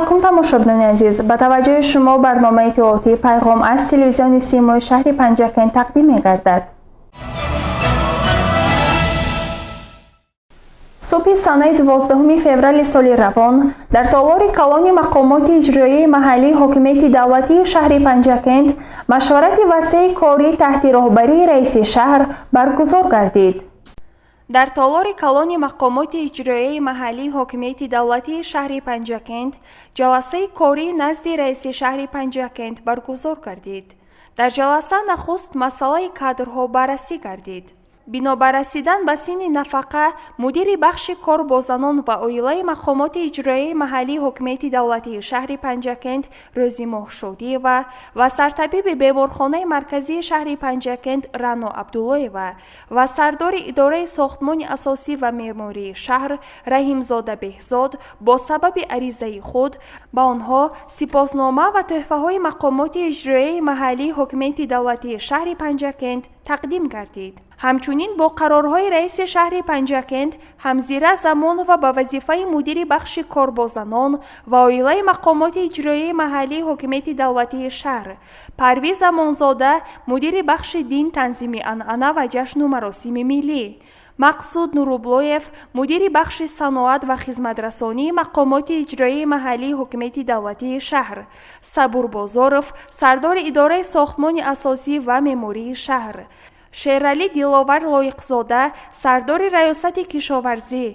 Алайкум, тамошобинони азиз! Ба таваҷҷӯҳи шумо барномаи иттилоотии «Пайғом» аз телевизиони Симои шаҳри Панҷакент тақдим мегардад. Субҳи санаи 12 феврали соли равон дар толори калони мақомоти иҷроияи маҳаллии ҳокимияти давлатии шаҳри Панҷакент машварати васеи корӣ таҳти роҳбарии раиси шаҳр баргузор гардид. Дар толори калони мақомоти иҷроияи маҳаллии ҳокимияти давлатии шаҳри Панҷакент ҷаласаи корӣ назди раиси шаҳри Панҷакент баргузор гардид. Дар ҷаласа нахуст масъалаи кадрҳо баррасӣ гардид. Бинобар расидан ба синни нафақа, мудири бахши кор бо занон ва оилаи мақомоти иҷроияи маҳаллии ҳокимияти давлатии шаҳри Панҷакент Рӯзимоҳ Шодиева ва сартабиби беморхонаи марказии шаҳри Панҷакент Рано Абдуллоева ва сардори идораи сохтмони асосӣ ва меъмории шаҳр Раҳимзода Беҳзод бо сабаби аризаи худ ба онҳо сипоснома ва тӯҳфаҳои мақомоти иҷроияи маҳаллии ҳокимияти давлатии шаҳри Панҷакент тақдим гардид. Ҳамчунин бо қарорҳои раиси шаҳри Панҷакент Ҳамзира Замонова ба вазифаи мудири бахши кор бо занон ва оилаи мақомоти иҷроияи маҳаллии ҳокимияти давлатии шаҳр, Парвиз Замонзода мудири бахши дин, танзими анъана ва ҷашну маросими миллӣ, Мақсуд Нурублоев мудири бахши саноат ва хизматрасонии мақомоти иҷроияи маҳаллии ҳокимияти давлатии шаҳр, Сабур Бозоров сардори идораи сохтмони асосӣ ва меъмории шаҳр, Шералӣ Диловар Лоиқзода сардори раёсати кишоварзӣ,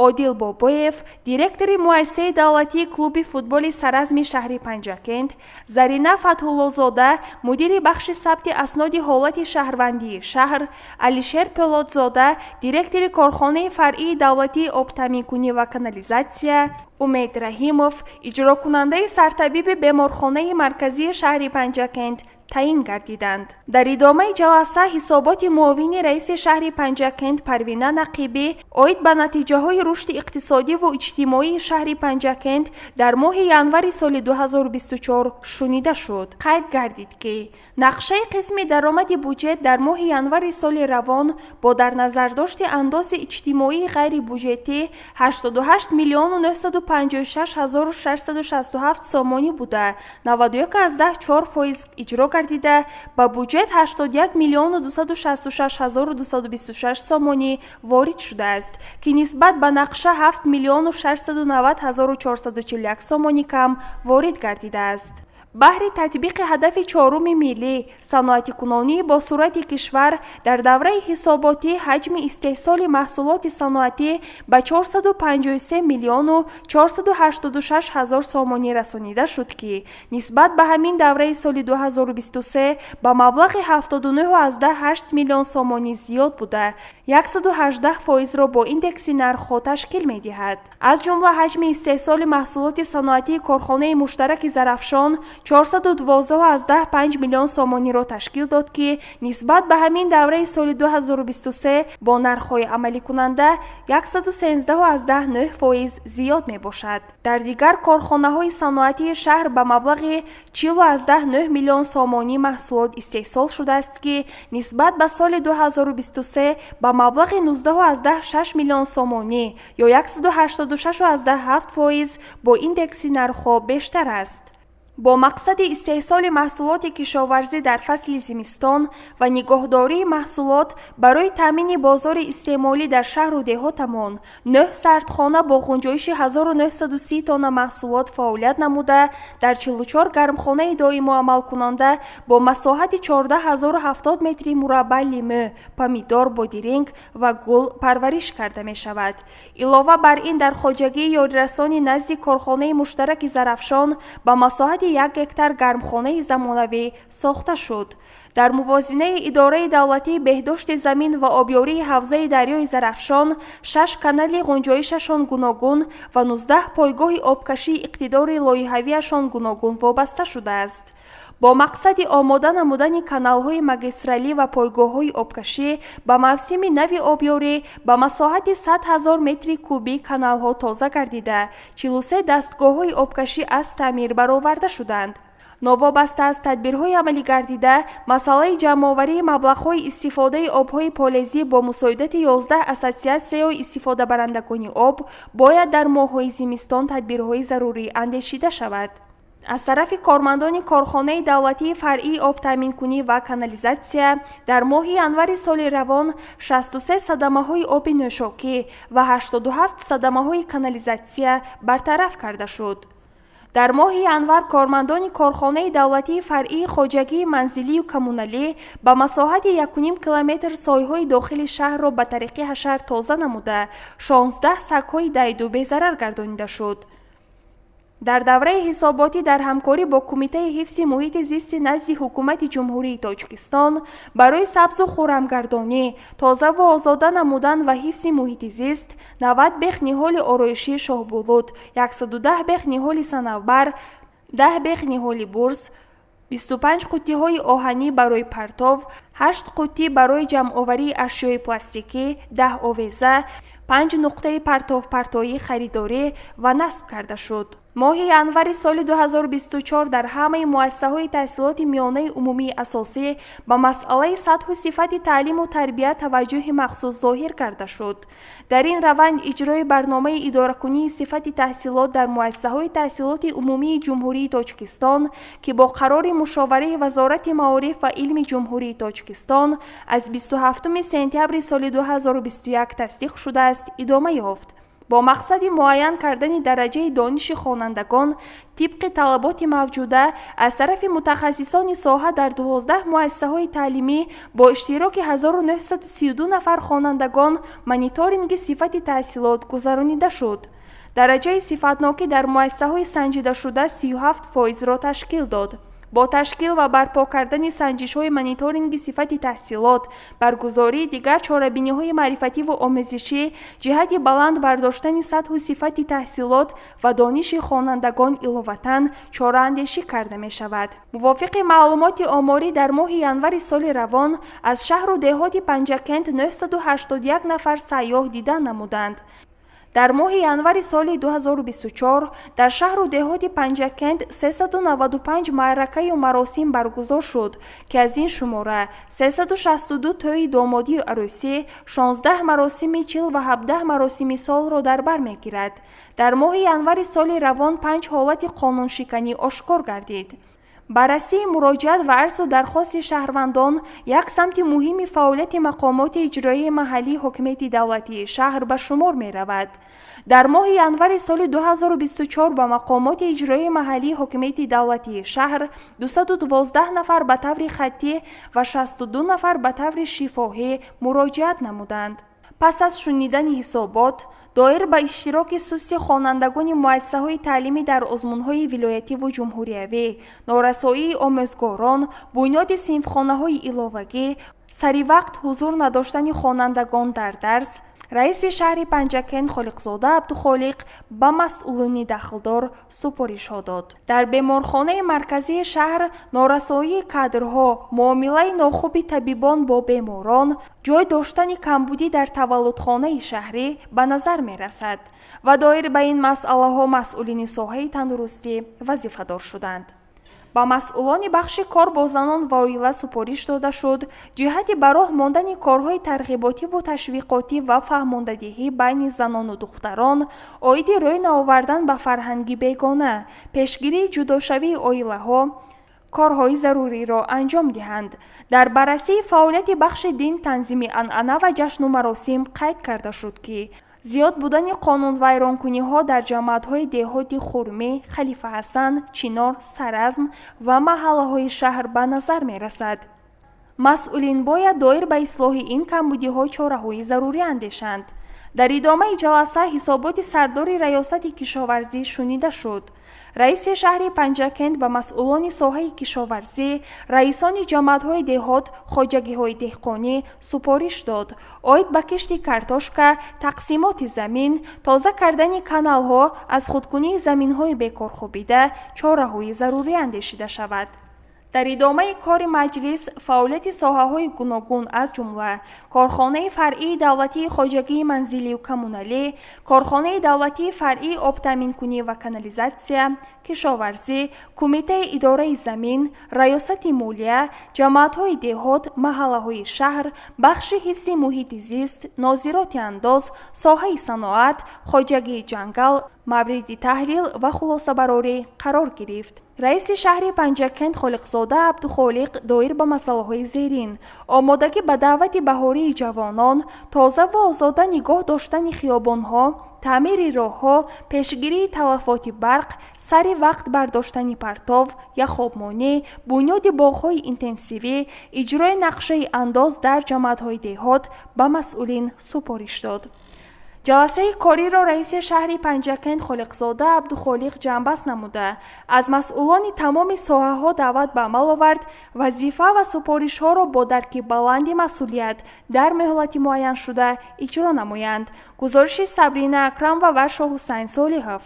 Одил Бобоев директори муассисаи давлатии клуби футболи Саразми шаҳри Панҷакент, Зарина Фатҳуллозода мудири бахши сабти асноди ҳолати шаҳрвандии шаҳр, Алишер Пӯлодзода директори корхонаи фаръии давлатии обтаъминкунӣ ва канализатсия, Умед Раҳимов иҷрокунандаи сартабиби беморхонаи марказии шаҳри Панҷакент таъин гардиданд. Дар идомаи ҷаласа ҳисоботи муовини раиси шаҳри Панҷакент Парвина Нақибӣ оид ба натиҷаҳои рушди иқтисодиву иҷтимоии шаҳри Панҷакент дар моҳи январи соли 2024 шунида шуд. Қайд гардид, ки нақшаи қисми даромади буҷет дар моҳи январи соли равон бо дар назардошти андози иҷтимоии ғайрибуҷетӣ 88 миллиону 956 ҳазору 667 сомонӣ буда, 91,4% иҷро гардида, ба буҷет 81 миллиону 266 ҳазору 226 сомонӣ ворид шудааст, ки нисбат ба нақша 7 миллиону 690 ҳазору 441 сомонӣ кам ворид гардидааст. Баҳри татбиқи ҳадафи чоруми миллӣ, саноатикунонии босуръати кишвар, дар давраи ҳисоботӣ ҳаҷми истеҳсоли маҳсулоти саноатӣ ба 453 миллиону 486 ҳазор сомонӣ расонида шуд, ки нисбат ба ҳамин давраи соли 2023 ба маблағи 79,8 миллион сомонӣ зиёд буда, 118%-ро бо индекси нархҳо ташкил медиҳад. Аз ҷумла ҳаҷми истеҳсоли маҳсулоти саноатии корхонаи муштараки Зарафшон 412,5 миллион сомониро ташкил дод, ки нисбат ба ҳамин давраи соли 2023 бо нархҳои амаликунанда 113,9% зиёд мебошад. Дар дигар корхонаҳои саноатии шаҳр ба маблағи 40,9 миллион сомонӣ маҳсулот истеҳсол шудааст, ки нисбат ба соли 2023 ба маблағи 19,6 миллион сомонӣ ё 186,7% бо индекси нархҳо бештар аст. Бо мақсади истеҳсоли маҳсулоти кишоварзӣ дар фасли зимистон ва нигоҳдории маҳсулот барои таъмини бозори истеъмолӣ дар шаҳру деҳотамон нӯҳ сардхона бо ғунҷоиши 1930 тонна маҳсулот фаъолият намуда, дар 44 гармхонаи доимо амалкунанда бо масоҳати 14 070 метри мураббаъ лимӯ, помидор, бодиринг ва гул парвариш карда мешавад. Илова бар ин, дар хоҷагии ёрирасони назди корхонаи муштараки Зарафшон ба масоҳати 1 гектар гармхонаи замонавӣ сохта шуд. Дар мувозинаи идораи давлатии беҳдошти замин ва обёрии ҳавзаи дарёи Зарафшон шаш канали ғунҷоишашон гуногун ва 19 пойгоҳи обкашии иқтидори лоиҳавиашон гуногун вобаста шудааст. Бо мақсади омода намудани каналҳои магистралӣ ва пойгоҳҳои обкашӣ ба мавсими нави обёрӣ ба масоҳати 100 ҳазор метри кубӣ каналҳо тоза гардида, 43 дастгоҳҳои обкашӣ аз таъмир бароварда шуданд. Новобаста аз тадбирҳои амалигардида, масъалаи ҷамъоварии маблағҳои истифодаи обҳои полезӣ бо мусоидати 11 ассотсиатсияҳои истифодабарандагони об бояд дар моҳҳои зимистон тадбирҳои зарурӣ андешида шавад. Аз тарафи кормандони корхонаи давлатии фаръии обтаъминкунӣ ва канализатсия дар моҳи январи соли равон 63 садамаҳои оби нӯшокӣ ва 87 садамаҳои канализатсия бартараф карда шуд. Дар моҳи январ кормандони корхонаи давлатии фаръии хоҷагии манзилию коммуналӣ ба масоҳати 1,5 километр сойҳои дохили шаҳрро ба тариқи ҳашар тоза намуда, 16 сагҳои дайду безарар гардонида шуд. Дар давраи ҳисоботӣ дар ҳамкорӣ бо Кумитаи ҳифзи муҳити зисти назди Ҳукумати Ҷумҳурии Тоҷикистон барои сабзу хуррамгардонӣ, тозаву озода намудан ва ҳифзи муҳити зист 90 бех ниҳоли ороишии шоҳбулут, 110 бех ниҳоли санавбар, 10 бех ниҳоли бурс, 25 қуттиҳои оҳанӣ барои партов, 8 қуттӣ барои ҷамъоварии ашёи пластикӣ, 10 овеза, 5 нуқтаи партовпартоӣ харидорӣ ва насб карда шуд. Моҳи январи соли 2024 дар ҳамаи муассисаҳои таҳсилоти миёнаи умумии асосӣ ба масъалаи сатҳу сифати таълиму тарбия таваҷҷӯҳи махсус зоҳир карда шуд. Дар ин раванд иҷрои барномаи идоракунии сифати таҳсилот дар муассисаҳои таҳсилоти умумии Ҷумҳурии Тоҷикистон, ки бо қарори мушовараи Вазорати маориф ва илми Ҷумҳурии Тоҷикистон аз 27 сентябри соли 2021 тасдиқ шудааст, идома ёфт. Бо мақсади муайян кардани дараҷаи дониши хонандагон тибқи талаботи мавҷуда аз тарафи мутахассисони соҳа дар 12 муассисаҳои таълимӣ бо иштироки 1932 нафар хонандагон мониторинги сифати таҳсилот гузаронида шуд. Дараҷаи сифатнокӣ дар муассисаҳои санҷидашуда 37 фоизро ташкил дод. Бо ташкил ва барпо кардани санҷишҳои мониторинги сифати таҳсилот, баргузории дигар чорабиниҳои маърифативу омӯзишӣ ҷиҳати баланд бардоштани сатҳу сифати таҳсилот ва дониши хонандагон иловатан чораандешӣ карда мешавад. Мувофиқи маълумоти оморӣ, дар моҳи январи соли равон аз шаҳру деҳоти Панҷакент 981 нафар сайёҳ дидан намуданд. Дар моҳи январи соли 2024 дар шаҳру деҳоти Панҷакент 395 маъракаю маросим баргузор шуд, ки аз ин шумора 362 тӯйи домодию арӯсӣ, 16 маросими чил ва 17 маросими солро дар бар мегирад. Дар моҳи январи соли равон панҷ ҳолати қонуншиканӣ ошкор гардид. Баррасии муроҷиат ва арзу дархости шаҳрвандон як самти муҳими фаъолияти мақомоти иҷроияи маҳаллии ҳокимияти давлатии шаҳр ба шумор меравад. Дар моҳи январи соли 2024 ба мақомоти иҷроияи маҳаллии ҳокимияти давлатии шаҳр 212 нафар ба таври хаттӣ ва 62 нафар ба таври шифоҳӣ муроҷиат намуданд. Пас аз шунидани ҳисобот доир ба иштироки сусти хонандагони муассисаҳои таълимӣ дар озмунҳои вилоятиву ҷумҳуриявӣ, норасоии омӯзгорон, бунёди синфхонаҳои иловагӣ, саривақт ҳузур надоштани хонандагон дар дарс, раиси шаҳри Панҷакент Холиқзода Абдухолиқ ба масъулини дахлдор супоришҳо дод. Дар беморхонаи марказии шаҳр норасоии кадрҳо, муомилаи нохуби табибон бо беморон, ҷой доштани камбудӣ дар таваллудхонаи шаҳрӣ ба назар мерасад ва доир ба ин масъалаҳо масъулини соҳаи тандурустӣ вазифадор шуданд. Ба масъулони бахши кор бо занон ва оила супориш дода шуд ҷиҳати ба роҳ мондани корҳои тарғиботиву ташвиқотӣ ва фаҳмондадиҳӣ байни занону духтарон оиди рӯй наовардан ба фарҳанги бегона, пешгирии ҷудошавии оилаҳо корҳои заруриро анҷом диҳанд. Дар баррасии фаъолияти бахши дин, танзими анъана ва ҷашну маросим қайд карда шуд, ки зиёд будани қонунвайронкуниҳо дар ҷамоатҳои деҳоти Хурмӣ, Халифа Ҳасан, Чинор, Саразм ва маҳаллаҳои шаҳр ба назар мерасад. Масъулин бояд доир ба ислоҳи ин камбудиҳо чораҳои зарурӣ андешанд. Дар идомаи ҷаласа ҳисоботи сардори раёсати кишоварзӣ шунида шуд. Раиси шаҳри Панҷакент ба масъулони соҳаи кишоварзӣ, раисони ҷамоатҳои деҳот, хоҷагиҳои деҳқонӣ супориш дод оид ба кишти картошка, тақсимоти замин, тоза кардани каналҳо, аз худкунии заминҳои бекорхобида чораҳои зарурӣ андешида шавад. Дар идомаи кори маҷлис фаъолияти соҳаҳои гуногун, аз ҷумла корхонаи фаръии давлатии хоҷагии манзилию коммуналӣ, корхонаи давлатии фаръии обтаъминкунӣ ва канализатсия, Кишоварзӣ, Кумитаи идораи замин, Раёсати молия, ҷамоатҳои деҳот, маҳаллаҳои шаҳр, бахши ҳифзи муҳити зист, нозироти андоз, соҳаи саноат, хоҷагии ҷангал мавриди таҳлил ва хулосабарорӣ қарор гирифт. Раиси шаҳри Панҷакент Холиқзода Абдухолиқ доир ба масъалаҳои зерин: омодагӣ ба даъвати баҳории ҷавонон, тоза ва озода нигоҳ доштани хиёбонҳо, таъмири роҳҳо, пешгирии талафоти барқ, сари вақт бардоштани партов, яхобмонӣ, бунёди боғҳои интенсивӣ, иҷрои нақшаи андоз дар ҷамоатҳои деҳот ба масъулин супориш дод. Ҷаласаи кориро раиси шаҳри Панҷакент Холиқзода Абдухолиқ ҷамъбаст намуда, аз масъулони тамоми соҳаҳо даъват ба амал овард вазифа ва супоришҳоро бо дарки баланди масъулият дар муҳлати муайяншуда иҷро намоянд. Гузориши Сабрина Акрамова ва Шоҳҳусайн Солиҳов.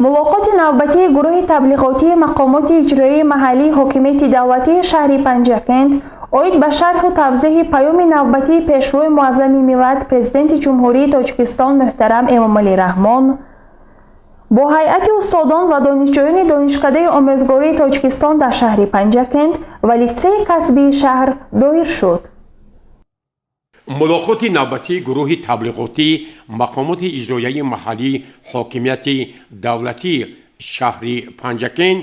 Мулоқоти навбатии гурӯҳи таблиғотии мақомоти иҷроии маҳаллии ҳокимияти давлатии шаҳри Панҷакент оид ба шарҳу тавзеҳи паёми навбатии Пешвои муаззами миллат, Президенти Ҷумҳурии Тоҷикистон муҳтарам Эмомалӣ Раҳмон бо ҳайати устодон ва донишҷӯёни Донишкадаи омӯзгории Тоҷикистон дар шаҳри Панҷакент ва литсейи касбии шаҳр доир шуд. Мулоқоти навбатии гурӯҳи таблиғотии мақомоти иҷроияи маҳаллии ҳокимияти давлатии шаҳри Панҷакент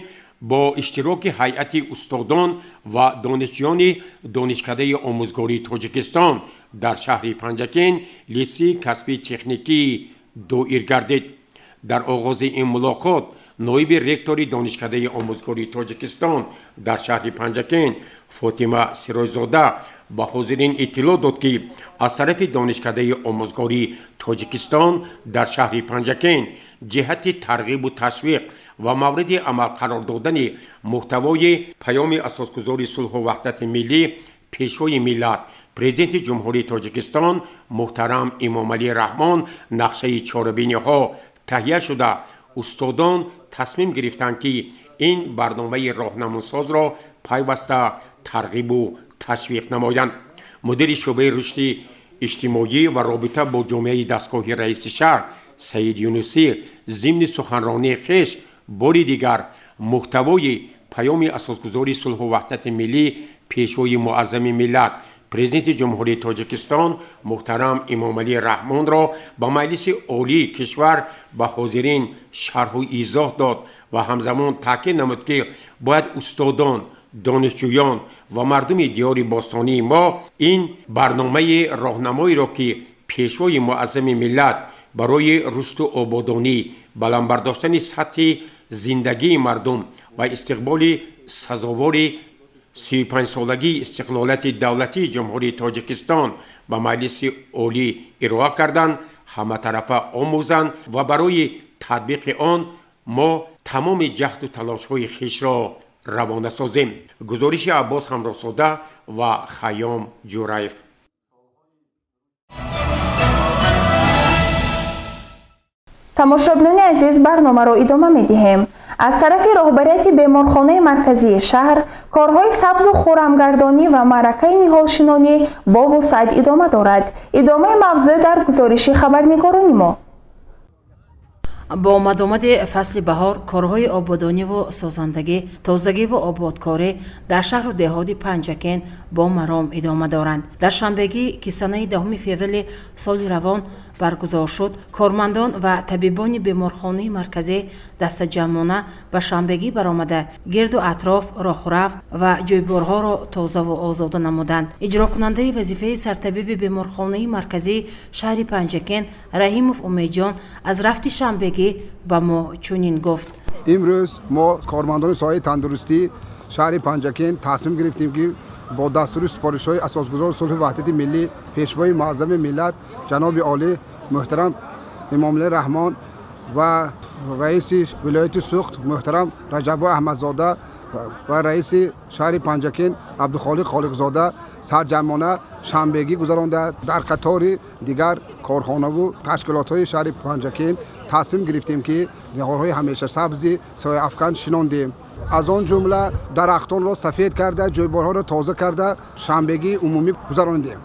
бо иштироки ҳайати устодон ва донишҷӯёни Донишкадаи омӯзгории Тоҷикистон дар шаҳри Панҷакент, литсейи касбии техникӣ доир гардид. Дар оғози ин мулоқот ноиби ректори Донишкадаи омӯзгории Тоҷикистон дар шаҳри Панҷакент Фотима Сироҷзода ба ҳозирин иттилоъ дод, ки аз тарафи Донишкадаи омӯзгории Тоҷикистон дар шаҳри Панҷакент ҷиҳати тарғибу ташвиқ ва мавриди амал қарор додани муҳтавои паёми Асосгузори сулҳу ваҳдати миллӣ, Пешвои миллат, Президенти Ҷумҳурии Тоҷикистон муҳтарам Эмомалӣ Раҳмон нақшаи чорабиниҳо таҳия шуда, устодон тасмим гирифтанд, ки ин барномаи роҳнамунсозро пайваста тарғибу ташвиқ намоянд. Мудири шӯъбаи рушди иҷтимоӣ ва робита бо ҷомеаи дастгоҳи раиси шаҳр Саид Юнусӣ зимни суханронии хеш бори дигар муҳтавои паёми Асосгузори сулҳу ваҳдати миллӣ, Пешвои муаззами миллат, Президенти Ҷумҳурии Тоҷикистон муҳтарам Эмомалӣ Раҳмонро ба Маҷлиси Олии кишвар ба ҳозирин шарҳу изоҳ дод ва ҳамзамон таъкид намуд, ки бояд устодон, донишҷӯён ва мардуми диёри бостонии мо ин барномаи роҳнамоиро, ки Пешвои муаззами миллат барои рушду ободонӣ, баланд бардоштани сатҳи зиндагии мардум ва истиқболи сазовори 35-солагии истиқлолияти давлатии Ҷумҳурии Тоҷикистон ба Маҷлиси Олӣ ироа карданд, ҳаматарафа омӯзанд ва барои татбиқи он мо тамоми ҷаҳду талошҳои хешро равона созем. Гузориши Аббос Ҳамроҳзода ва Хайём Ҷураев. Тамошобинони азиз, барномаро идома медиҳем. Аз тарафи роҳбарияти беморхонаи марказии шаҳр корҳои сабзу хуррамгардонӣ ва маъракаи ниҳолшинонӣ бо вусъат идома дорад. Идомаи мавзӯъ дар гузориши хабарнигорони мо. Бо омадомади фасли баҳор корҳои ободониву созандагӣ, тозагиву ободкорӣ дар шаҳру деҳоти Панҷакент бо маром идома доранд. Дар шанбегӣ, ки санаи 10 феврали соли равон баргузор шуд, кормандон ва табибони беморхонаи марказӣ дастаҷамъона ба шанбегӣ баромада, гирду атроф, роҳрав ва ҷӯйборҳоро тозаву озода намуданд. Иҷрокунандаи вазифаи сартабиби беморхонаи марказии шаҳри Панҷакент Раҳимов Умедҷон аз рафти шанбегӣ ба мо чунин гуфт. Имрӯз мо, кормандони соҳаи тандурустӣ шаҳри Панҷакент, тасмим гирифтем, ки бо дастури супоришҳои Асосгузори сулҳу ваҳдати миллӣ, Пешвои муаззами миллат, ҷаноби олӣ муҳтарам Эмомалӣ Раҳмон ва раиси вилояти Суғд муҳтарам Раҷаббой Аҳмадзода ва раиси шаҳри Панҷакент Абдухолиқ Холиқзода сарҷамъона шанбегӣ гузаронда, дар қатори дигар корхонаву ташкилотҳои шаҳри Панҷакент тасмим гирифтем, ки ниҳолҳои ҳамешасабзи сояафкан шинондем. Аз он ҷумла дарахтонро сафед карда, ҷӯйборҳоро тоза карда, шанбегии умумӣ гузарондем.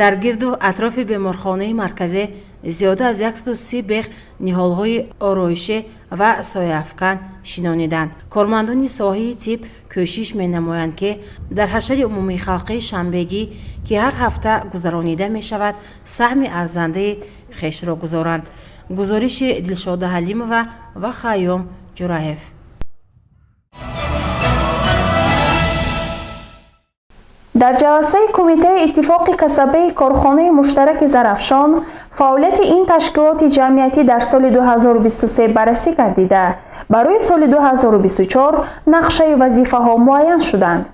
Дар гирду атрофи беморхонаи марказӣ Зиёда аз 130 бех ниҳолҳои ороишӣ ва сояафкан шинониданд. Кормандони соҳаи тиб кӯшиш менамоянд, ки дар ҳашари умумихалқии шанбегӣ, ки ҳар ҳафта гузаронида мешавад, саҳми арзандаи хешро гузоранд. Гузориши Дилшода Ҳалимова ва Хайём Ҷураев. Дар ҷаласаи Кумитаи иттифоқи касабаи корхонаи муштараки Зарафшон фаъолияти ин ташкилоти ҷамъиятӣ дар соли 2023 баррасӣ гардида, барои соли 2024 нақшаи вазифаҳо муайян шуданд.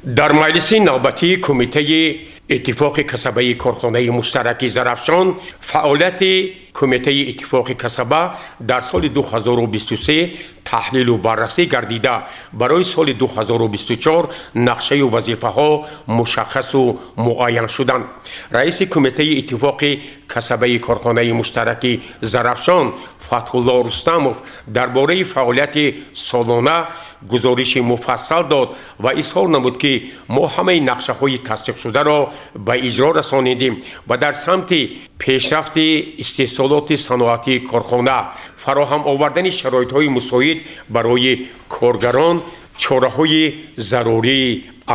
Дар маҷлиси навбатии Кумитаи иттифоқи касабаи корхонаи муштараки Зарафшон фаъолияти Кумитаи иттифоқи касаба дар соли 2023 таҳлилу баррасӣ гардида, барои соли 2024 нақшаю вазифаҳо мушаххасу муайян шуданд. Раиси Кумитаи иттифоқи касабаи корхонаи муштараки Зарафшон Фатҳулло Рустамов дар бораи фаъолияти солона гузориши муфассал дод ва изҳор намуд, ки мо ҳамаи нақшаҳои тасдиқшударо ба иҷро расонидем ва дар самти пешрафти истеҳсолоти саноатии корхона, фароҳам овардани шароитҳои мусоид барои коргарон чораҳои зарурӣ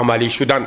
амалӣ шуданд.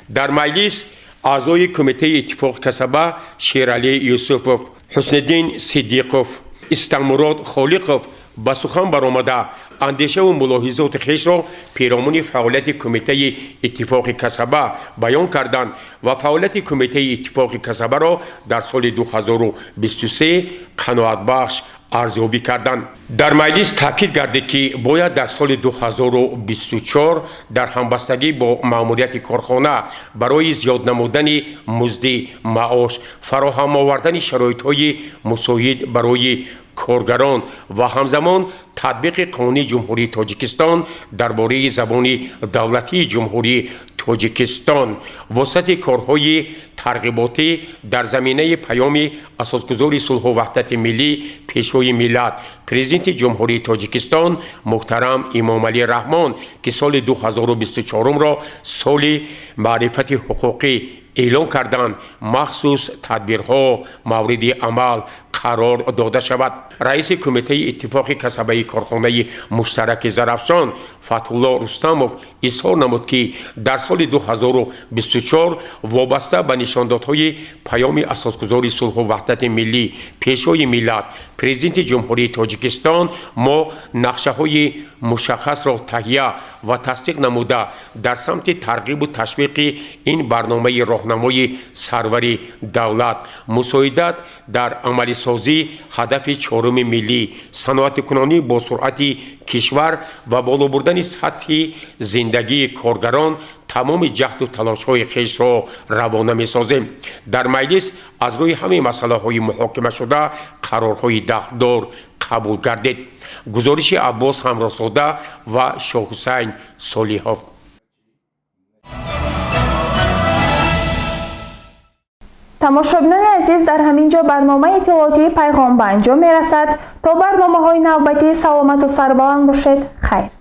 Дар маҷлис аъзои Кумитаи иттифоқи касаба Шералӣ Юсуфов, Ҳусниддин Сиддиқов, Истамурод Холиқов ба сухан баромада, андешаву мулоҳизоти хешро перомуни фаъолияти Кумитаи иттифоқи касаба баён карданд ва фаъолияти Кумитаи иттифоқи касабаро дар соли 2023 қаноатбахш арзёбӣ карданд. Дар маҷлис таъкид гардид, ки бояд дар соли 2024 дар ҳамбастагӣ бо маъмурияти корхона барои зиёд намудани музди маош, фароҳам овардани шароитҳои мусоид барои коргарон ва ҳамзамон татбиқи Қонуни Ҷумҳурии Тоҷикистон дар бораи забони давлатии Ҷумҳурии Тоҷикистон, воситаи корҳои тарғиботӣ дар заминаи паёми Асосгузори сулҳу ваҳдати миллӣ, Пешвои миллат, Президенти Ҷумҳурии Тоҷикистон муҳтарам Эмомалӣ Раҳмон, ки соли 2024-ро соли маърифати ҳуқуқӣ эълон карданд, махсус тадбирҳо мавриди амал қарор дода шавад. Раиси Кумитаи иттифоқи касабаи корхонаи муштараки Зарафшон Фатҳулло Рустамов изҳор намуд, ки дар соли 2024 вобаста ба нишондодҳои паёми Асосгузори сулҳу ваҳдати миллӣ, Пешвои миллат, Президенти Ҷумҳурии Тоҷикистон мо нақшаҳои мушаххасро таҳия ва тасдиқ намуда, дар самти тарғибу ташвиқи ин барномаи роҳнамои сарвари давлат, мусоидат дар амалисозии ҳадафи чоруми миллӣ, саноатикунонии босуръати кишвар ва боло бурдани сатҳи зиндагии коргарон тамоми ҷаҳду талошҳои хешро равона месозем. Дар маҷлис аз рӯи ҳамаи масъалаҳои муҳокимашуда қарорҳои дахлдор қабул гардид. Гузориши Аббос Ҳамроҳзода ва Шоҳҳусайн Солиҳов. Тамошобинони азиз, дар ҳамин ҷо барномаи иттилоотии Пайғом ба анҷом мерасад. То барномаҳои навбатӣ саломату сарбаланд бошед. Хайр.